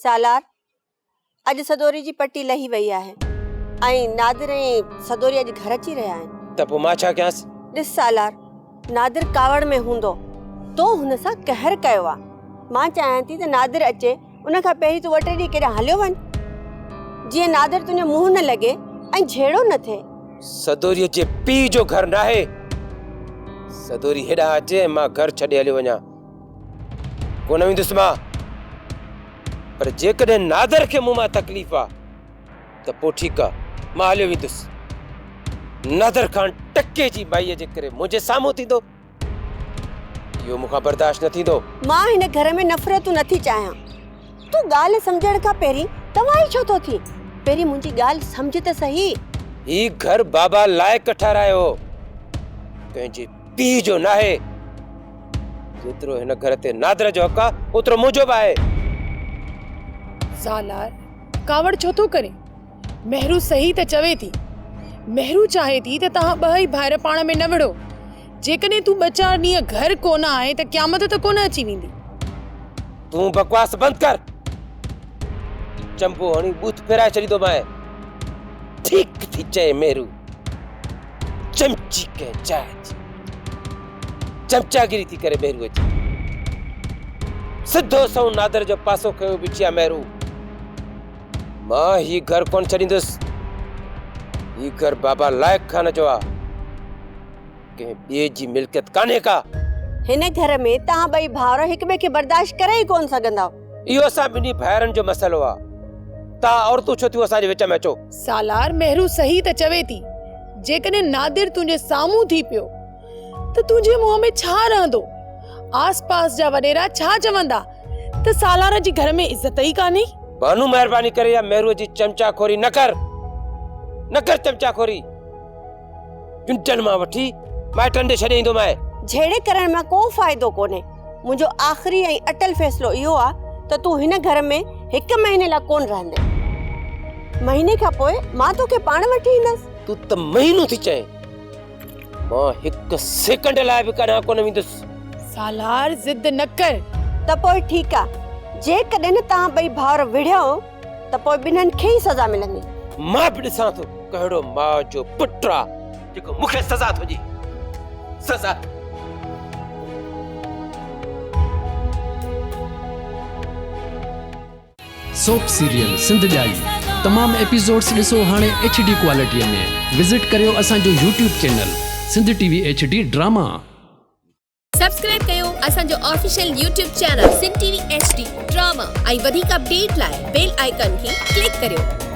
سالار، اڄ سدوري جي پٽي لهي وئي آهي ۽ نادر ۽ سدوري اڄ گهر اچي رهيا آهن. ته پوء مان ڇا ڪيانس؟ ڏس سالار، نادر ڪاوڙ ۾ هوندو. تو هن سان قهر ڪيو آ. مان چاهيان ٿي ته نادر اچي، ان کان پهرين تون ٻه ٽي ڏينهن ڪيڏانهن هليو وڃ. جيئن نادر تنهنجو منهن نه لڳي ۽ جهيڙو نه ٿئي. سدوريء جي پيء جو گهر ناهي. سدوري هيڏانهن اچي ۽ مان گهر ڇڏي هليو وڃان. ڪونه ويندس مان. پر جيڪڏهن نادر کي مون مان تڪليف آ ته پوء ٺيڪ آ، مان هليو ويندس. نادر خان ٽڪي جي مائيء جي ڪري منهنجي سامهون ٿيندو، اهو مون کان برداشت نه ٿيندو. مان هن گهر ۾ نفرتون نه ٿي چاهيان. تون ڳالهه سمجهڻ کان پهرين توائي ڇو ٿو ٿين؟ پهرين منهنجي ڳالهه سمجهه ته سهي. هي گهر بابا لائق ٺهرايو هو، ڪنهن جي پيء جو ناهي. جيترو هن گهر تي نادر جو حق آ، اوترو منهنجو به آهي. سالار، ڪاوڙ ڇو ٿو ڪرين؟ مهرو صحيح ته چوي ٿي. مهرو چاهي ٿي ته توهان ٻهئي ڀائر پاڻ ۾ نه وڙهو. جيڪڏهن تون ٻه چار ڏينهن گهر ڪونه آئين ته قيامت ته ڪونه اچي ويندي. تون بڪواس بند ڪر. چنبو هڻي ٻوٿ ڦيرائي ڇڏيندومانء. ٺيڪ ٿي چئي مهرو. چمچي ڪنهن جاء جي. چمچاگيري ٿي ڪري مهرو اچي. سڌو سنئون نادر جو پاسو کنيو بيٺي آ مهرو. مان هي گهر ڪونه ڇڏيندس. هي گهر بابا لائق خان جو آ. ڪنهن ٻئي جي ملڪيت ڪانهي ڪا. هن گهر ۾ توهان ٻئي ڀائر هڪ ٻئي کي برداشت ڪري ئي ڪونه سگهندؤ. اهو اسان ٻنهي ڀائرن جو مسئلو آ. توهان عورتون ڇو ٿيون اسان جي وچ ۾ اچو. سالار، مهرو صحيح ته چوي ٿي. جيڪڏهن نادر تنهنجي سامهون ٿي پيو ته تنهنجي منهن ۾ ڇا رهندو؟ آس پاس جا وڏيرا ڇا چوندا ته سالار جي گهر ۾ عزت ئي ڪانهي. بانو مهرباني ڪري اها مهروء جي چمچا خوري نه ڪر. نه ڪر چمچا خوري. جنڊن مان وٺي مائٽن ڏي ڇڏي ايندومانء. جهيڙي ڪرڻ مان ڪو فائدو ڪونهي. منهنجو آخري ۽ اٽل فيصلو اهو آ ته تون هن گهر ۾ هڪ مهيني لاء ڪونه رهندين. مهيني کان پوء مان توکي پاڻ وٺي ايندس. تون ته مهينو ٿي چئين. مان هڪ سيڪنڊ لاء به ڪڏهن ڪونه ويندس. سالار ضد نه ڪر. ته پوء ٺيڪ آ. جيڪڏهن توهان ٻئي ڀائر وڙهيو ته پوء ٻنهن کي ئي سزا ملندي. مان به ڏسان ٿو ڪهڙو ماء جو پٽ آ جيڪو مون کي سزا ٿو ڏئي. سزا. سوپ سيريل سنڌ ڄائي تمام ايپيسوڊس ڏسو هاڻي ايڇ ڊي ڪوالٽي ۾ وزٽ ڪريو اسان جو YouTube channel Sindh T V H D drama. Subscribe ڪيو اسان جو official YouTube channel Sindh T V H D drama ۽ وڌيڪ اپڊيٽ لاء بيل آئيڪان کي ڪلڪ ڪريو.